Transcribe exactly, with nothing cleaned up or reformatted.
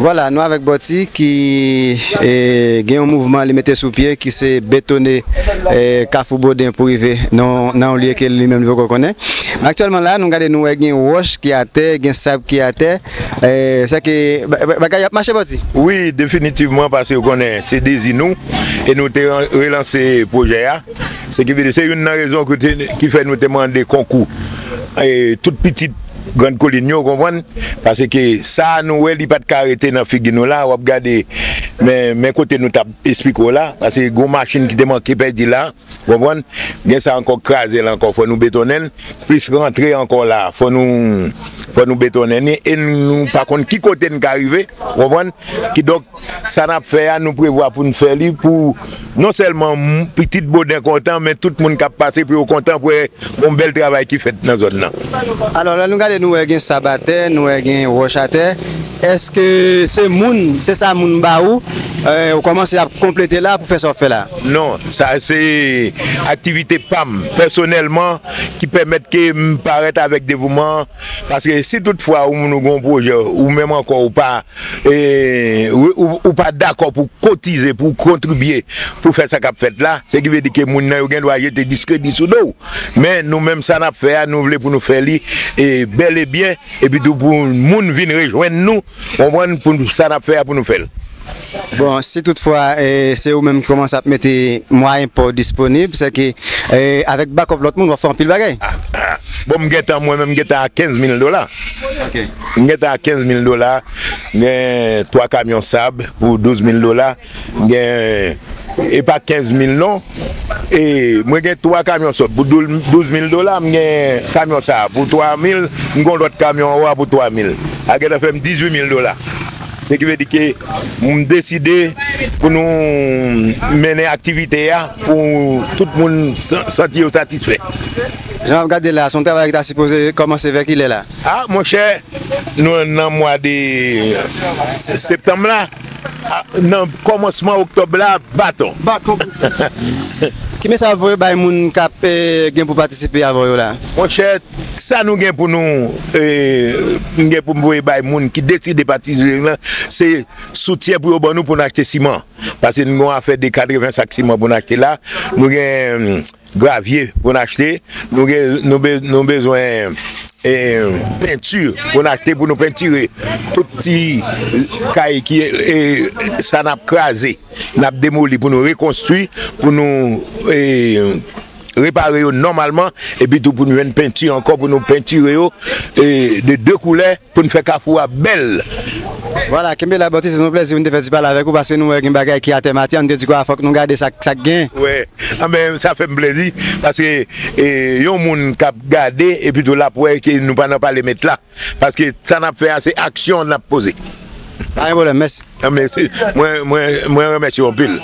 Vwala, nou avèk Bòti ki e, gen yon mouvman li mete sou pye ki se betone e, Kafou Boden pou rive nan, nan yon lye ke li menm li poko konnen. Men aktyèlman la, nou gade nou wè gen wòch ki atè, gen sab ki atè. E, se ke ba- ba- bagay ap mache, Bòti. Wi, definitivman, paske ou konnen se dezi nou e nou te ran- relanse pwojè a. Se ki vle di, se youn nan rezon ki te- ki fè nou te mande konkou e, tout pitit Grann Kolin yo, ou konprann? Paske sa a nou wè li pa t ka rete nan figi nou la, w ap gade, men, men kote nou t ap esplike w la, paske gon machin ki te manke pèdi la, ou konprann? Gen sa ankò k kraze la ankò, fò nou betonnen l, plis rantre ankò la, fò nou, fò nou betonnen li, e nou pa konn ki kote n ka rive, ou konprann? Kidonk, sa n ap fè a, nou prevwa pou n fè li pou non sèlman m- pitit Boden kontan, men tout moun k ap pase pou yo kontan pou wè yon bèl travay ki fèt nan zòn nan. Alò, lè nou gade, nou wè gen sab atè, nou wè gen wòch atè. Èske se moun, se sa moun ba ou, e, ou kòmanse ap konplete la pou fè sa w ap fè la? Non, sa se aktivite pa m, pèsonèlman, ki pèmèt ke m parèt avèk devouman. Paske si toutfwa ou moun ou gen yon pwojè, ou menm ankò ou pa e, ou, ou, ou pa dakò pou kotize, pou kontribye, pou fè sa k ap fèt la, se ki vle di ke moun nan yo gen dwa jete diskredi sou do w. Men nou menm sa n ap fè a, nou vle pou nou fè li e, bèl e byen, epi tou pou moun vin rejwenn nou, konprann, pou sa n ap fè a, pou nou fè l. Bon, si toutfwa e, se ou menm ki kòmanse ap mete mwayen pa w disponib, se ke e, avèk bakòp lòt moun, w ap fè anpil bagay. Ah, ah. Bon, m gentan, mwen menm, m gentan a kenz mil dola. Ok. M gentan a kenz mil dola. M gen twa kamyon sab pou douz mil dola. M gen, e pa kenz mil non. E mwen gen twa kamyon sòt pou douz mil dola. M gen kamyon sa a pou twa mil. M gen lòt kamyon an pou twa mil. A gentan fè m dizuit mil dola. Se ki vle di ke m deside pou nou mennen aktivite a pou tout moun san- santi yo satisfè. Jan w ap gade la, se yon travay ki ta sipoze kòmanse vè kilè la? A, monchè, nou nan mwa de septanm la, a, nan kòmansman oktòb la, baton. Baton. Ki mesaj w voye bay moun k ap e, gen pou patisipe avè w yo la? Monchè, sa nou gen pou nou, e, m gen pou m voye bay moun ki deside patisipe la, se soutyen pou yo ban nou pou n achte siman. Paske nou gon afè de katreven sak siman pou n achte la. Nou gen gravye pou n achte. Nou gen, nou be- nou bezwen e, penti pou n achte, pou nou pentire tout ti kay ki e, sa n ap kraze, n ap demoli pou nou rekonstwi, pou nou e, repare yo nòmalman, epi tou pou nou jwenn penti ankò, pou nou pentire yo e, de de koulè, pou n fè kafou a bèl. Vwala, kenbe la, Bòti, se yon plèzi pou n te fè ti pale avèk ou, paske nou wè gen bagay ki atè maten, nou te di kwa fòk nou gade sa, sa k gen. Wè, anben, sa fè m plèzi, paske e, yon moun k ap gade, epi tou l ap wè ke nou pa nan pale mèt la, paske sa n ap fè a, se aksyon n ap poze. Pa gen pwoblèm, mèsi. Anben, se- mwen, mwen, mwen remèsye w anpil.